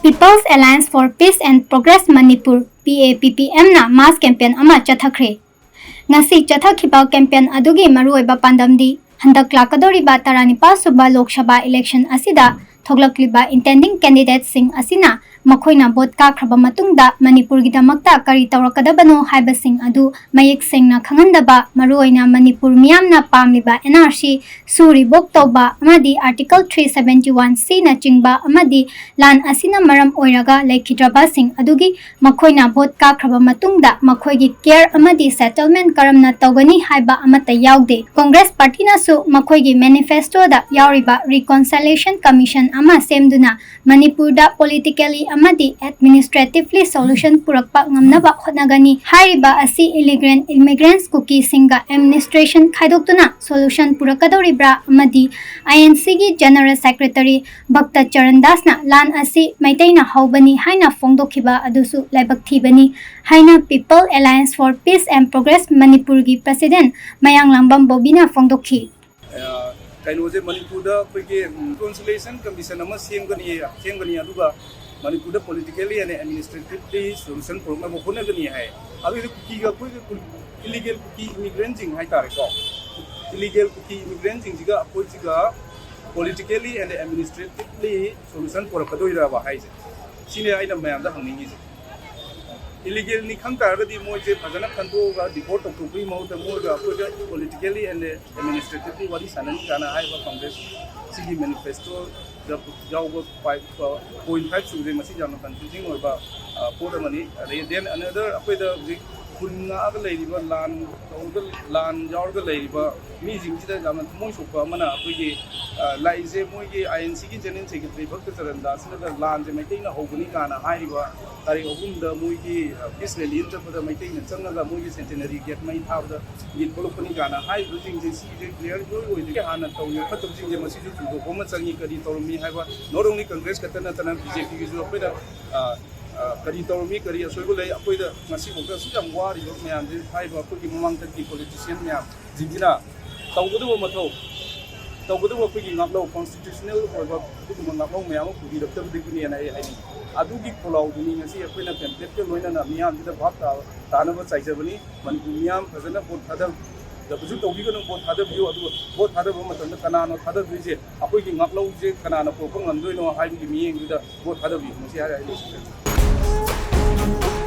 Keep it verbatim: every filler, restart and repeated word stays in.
People's Alliance for Peace and Progress Manipur, P A P P M ꯅ mass campaign ꯑꯃ ꯆꯠꯊꯈ꯭ꯔꯦ꯫ ꯉꯁꯤ ꯆꯠꯊꯈꯤꯕ campaign ꯑꯗꯨꯒꯤ ꯃꯔꯨꯑꯣꯏꯕ ꯄꯥꯟꯗꯝꯗꯤ ꯍꯟꯗꯛ ꯂꯥꯛꯀꯗꯧꯔꯤꯕ ꯇꯔꯥꯅꯤꯄꯥꯜ ꯁꯨꯕ ꯂꯣꯛ ꯁꯚꯥ election ꯑꯁꯤꯗ ꯊꯣꯛꯂꯛꯂꯤꯕ intending candidateꯁꯤꯡ ꯑꯁꯤꯅ ꯃꯈꯣꯏꯅ vote ꯀꯥꯈ꯭ꯔꯕ ꯃꯇꯨꯡꯗ ꯃꯅꯤꯄꯨꯔꯒꯤꯗꯃꯛꯇ ꯀꯔꯤ ꯇꯧꯔꯛꯀꯗꯕꯅꯣ ꯍꯥꯏꯕꯁꯤꯡ ꯑꯗꯨ ꯃꯌꯦꯛ ꯁꯦꯡꯅ ꯈꯪꯍꯟꯗꯕ, ꯃꯔꯨꯑꯣꯏꯅ ꯃꯅꯤꯄꯨꯔ ꯃꯤꯌꯥꯝꯅ ꯄꯥꯝꯂꯤꯕ N R C ꯁꯨ revoke ꯇꯧꯕ ꯑꯃꯗꯤ Article three seventy one C ꯅꯆꯤꯡꯕ ꯑꯃꯗꯤ ꯂꯥꯟ ꯑꯁꯤꯅ ꯃꯔꯝ ꯑꯣꯏꯔꯒ ꯂꯩꯈꯤꯗ꯭ꯔꯕꯁꯤꯡ ꯑꯗꯨꯒꯤ ꯃꯈꯣꯏꯅ vote ꯀꯥꯈ꯭ꯔꯕ ꯃꯇꯨꯡꯗ ꯃꯈꯣꯏꯒꯤ care ꯑꯃꯗꯤ settlement ꯀꯔꯝꯅ ꯇꯧꯒꯅꯤ ꯍꯥꯏꯕ ꯑꯃꯠꯇ ꯌꯥꯎꯗꯦ꯫ Congress partyꯅꯁꯨ ꯃꯈꯣꯏꯒꯤ manifestoꯗ ꯌꯥꯎꯔꯤꯕ Reconciliation Commission ꯑꯃ ꯁꯦꯝꯗꯨꯅ ꯃꯅꯤꯄꯨꯔꯗ politically ꯑꯃꯗꯤ administratively solution ꯄꯨꯔꯛꯄ ꯉꯝꯅꯕ ꯍꯣꯠꯅꯒꯅꯤ꯫ ꯍꯥꯏꯔꯤꯕ ꯑꯁꯤ illegal immigrants ꯀꯨꯀꯤꯁꯤꯡꯒ administration ꯈꯥꯏꯗꯣꯛꯇꯨꯅ solution ꯄꯨꯔꯛꯀꯗꯧꯔꯤꯕ꯭ꯔꯥ ꯑꯃꯗꯤ I N Cꯒꯤ General Secretary ꯚꯛꯇ Charan ꯗꯥꯁꯅ ꯂꯥꯟ ꯑꯁꯤ ꯃꯩꯇꯩꯅ ꯍꯧꯕꯅꯤ ꯍꯥꯏꯅ ꯐꯣꯡꯗꯣꯛꯈꯤꯕ ꯑꯗꯨꯁꯨ ꯂꯥꯏꯕꯛ ꯊꯤꯕꯅꯤ ꯍꯥꯏꯅ People Alliance for Peace and Progress ꯃꯅꯤꯄꯨꯔꯒꯤ president ꯃꯌꯥꯡꯂꯥꯡꯕꯝ ꯕꯣꯕꯤꯅ ꯐꯣꯡꯗꯣꯛꯈꯤ꯫ ꯑ, ꯀꯩꯅꯣꯁꯦ ꯃꯅꯤꯄꯨꯔꯗ ꯑꯩꯈꯣꯏꯒꯤ reconciliation commission ꯑꯃ ꯁꯦꯝꯒꯅꯤ, ꯁꯦꯝꯒꯅꯤ, ꯑꯗꯨꯒ ꯃꯅꯤꯄꯨꯔꯗ politically and administratively solution ꯄꯨꯔꯛꯅꯕ ꯍꯣꯠꯅꯒꯅꯤ ꯍꯥꯏ꯫ ꯑꯗꯨꯒꯤꯗꯤ ꯀꯨꯀꯤꯒ ꯑꯩꯈꯣꯏꯒꯤ ꯀꯨ- illegal ꯀꯨꯀꯤ immigrantꯁꯤꯡ ꯍꯥꯏꯇꯥꯔꯦꯀꯣ, illegal Kuki immigrantꯁꯤꯡꯁꯤꯒ ꯑꯩꯈꯣꯏꯁꯤꯒ politically and administratively solution ꯄꯨꯔꯛꯀꯗꯣꯏꯔꯕ ꯍꯥꯏꯁꯦ? ꯁꯤꯅꯦ ꯑꯩꯅ ꯃꯌꯥꯝꯗ ꯍꯪꯅꯤꯡꯉꯤꯁꯦ꯫ Illegalꯅꯤ ꯈꯪ ꯇꯥꯔꯒꯗꯤ ꯃꯣꯏꯁꯦ ꯐꯖꯅ ꯈꯟꯗꯣꯛꯑꯒ deport ꯇꯧꯊꯣꯛꯄꯒꯤ ꯃꯍꯨꯠꯇ ꯃꯣꯏꯒ ꯑꯩꯈꯣꯏꯒ politically and administratively ꯋꯥꯔꯤ ꯁꯥꯟꯅꯅꯤ ꯀꯥꯏꯅ ꯍꯥꯏꯕ Congress ꯁꯤꯒꯤ manifestoꯗ ꯌꯥꯎꯕ point five ꯁꯨꯕꯁꯦ, ꯃꯁꯤ ꯌꯥꯝꯅ confusing ꯑꯣꯏꯕ, ꯑ, ꯄꯣꯠ ꯑꯃꯅꯤ꯫ ꯑꯗꯩ then another ꯑꯩꯈꯣꯏꯗ ꯍꯧꯖꯤꯛ ꯈꯨꯟ ꯉꯥꯛꯑꯒ ꯂꯩꯔꯤꯕ, ꯂꯥꯟ ꯇꯧꯔꯒ, ꯂꯥꯟ ꯌꯥꯎꯔꯒ ꯂꯩꯔꯤꯕ ꯃꯤꯁꯤꯡꯁꯤꯗ ꯌꯥꯝꯅ ꯊꯃꯣꯏ ꯁꯣꯛꯄ ꯑꯃꯅ ꯑꯩꯈꯣꯏꯒꯤ, ꯑ, ꯂꯥꯛꯏꯁꯦ ꯃꯣꯏꯒꯤ I N Cꯒꯤ General Secretary ꯚꯛꯇ Charan ꯗꯥꯁꯅꯒ ꯂꯥꯟꯁꯦ ꯃꯩꯇꯩꯅ ꯍꯧꯕꯅꯤ ꯀꯥꯏꯅ ꯍꯥꯏꯔꯤꯕ, ꯇꯥꯔꯤꯛ ꯑꯍꯨꯝꯗ ꯃꯣꯏꯒꯤ, ꯑ, peace rally ꯑꯃ ꯆꯠꯄꯗ ꯃꯩꯇꯩꯅ ꯆꯪꯉꯒ ꯃꯣꯏꯒꯤ Centenary gate ꯃꯩ ꯊꯥꯕꯗ ꯃꯤ ꯊꯣꯛꯂꯛꯄꯅꯤ ꯀꯥꯏꯅ ꯍꯥꯏꯔꯤꯕꯁꯤꯡꯁꯦ, ꯁꯤꯁꯦ clear ꯏꯑꯣꯏ ꯑꯣꯏꯗ꯭ꯔꯤ꯫ ꯍꯥꯟꯅ ꯇꯧꯔꯤꯕ ꯐꯠꯇꯕꯁꯤꯡꯁꯦ ꯃꯁꯤꯁꯨ ꯆꯨꯝꯊꯣꯛꯄ ꯑꯃ ꯆꯪꯉꯤ꯫ ꯀꯔꯤ ꯇꯧꯔꯝꯃꯤ ꯍꯥꯏꯕ, not only Congress ꯈꯛꯇ ꯅꯠꯇꯅ B J Pꯒꯤꯁꯨ ꯑꯩꯈꯣꯏꯅ, ꯑ, ꯑ, ꯀꯔꯤ ꯇꯧꯔꯝꯃꯤ, ꯀꯔꯤ ꯑꯁꯣꯏꯕ ꯂꯩ, ꯑꯩꯈꯣꯏꯗ ꯉꯁꯤꯐꯥꯎꯗ ꯑꯁꯨꯛ ꯌꯥꯝ ꯋꯥꯔꯤꯕ ꯃꯌꯥꯝꯁꯦ, ꯍꯥꯏꯔꯤꯕ ꯑꯩꯈꯣꯏꯒꯤ ꯃꯃꯥꯡꯊꯛꯀꯤ politician ꯃꯌꯥꯝꯁꯤꯡꯁꯤꯅ ꯇꯧꯒꯗꯕ ꯃꯊꯧ, ꯇꯧꯒꯗꯕ ꯑꯩꯈꯣꯏꯒꯤ ꯉꯥꯛꯂꯧ, ꯀꯣꯟꯁꯇꯤꯇ꯭ꯌꯨꯁꯅꯦꯜ ꯑꯣꯏꯕ ꯑꯗꯨꯒꯨꯝꯕ ꯉꯥꯛꯂꯧ ꯃꯌꯥꯝ ꯑꯃ ꯄꯨꯕꯤꯔꯛꯇꯕꯗꯒꯤꯅꯦꯅ ꯑꯩ ꯍꯥꯏꯅꯤꯡꯉꯤ꯫ ꯑꯗꯨꯒꯤ ꯈꯣꯜꯂꯥꯎꯗꯨꯅꯤ ꯉꯁꯤ ꯑꯩꯈꯣꯏꯅ ꯄꯦꯝꯐ꯭ꯂꯦꯠꯀ ꯂꯣꯏꯅꯅ ꯃꯤꯌꯥꯝꯁꯤꯗ ꯚꯥꯞ ꯇꯥ-, ꯇꯥꯅꯕ ꯆꯥꯏꯖꯕꯅꯤ꯫ ꯃꯅꯤꯄꯨꯔ ꯃꯤꯌꯥꯝ ꯐꯖꯅ ꯚꯣꯠ ꯊꯥꯗꯕꯁꯨ ꯇꯧꯕꯤꯒꯅꯨ, ꯚꯣꯠ ꯊꯥꯗꯕꯤꯌꯨ꯫ ꯑꯗꯨꯒ ꯚꯣꯠ ꯊꯥꯗꯕ ꯃꯇꯝꯗ ꯀꯅꯥꯅꯣ ꯊꯥꯗꯗꯣꯏꯁꯦ, ꯑꯩꯈꯣꯏꯒꯤ ꯉꯥꯛꯂꯧꯁꯦ ꯀꯅꯥꯅ ꯄꯨꯔꯛꯄ ꯉꯝꯗꯣꯏꯅꯣ ꯍꯥꯏꯕꯒꯤ ꯃꯤꯠꯌꯦꯡꯗꯨꯗ ꯚꯣꯠ ꯊꯥꯗꯕꯤꯌꯨ꯫ ꯃꯁꯤ ꯍꯥꯏꯔ ꯑꯩ ꯂꯣꯏꯁꯤꯟꯖꯔꯒꯦ꯫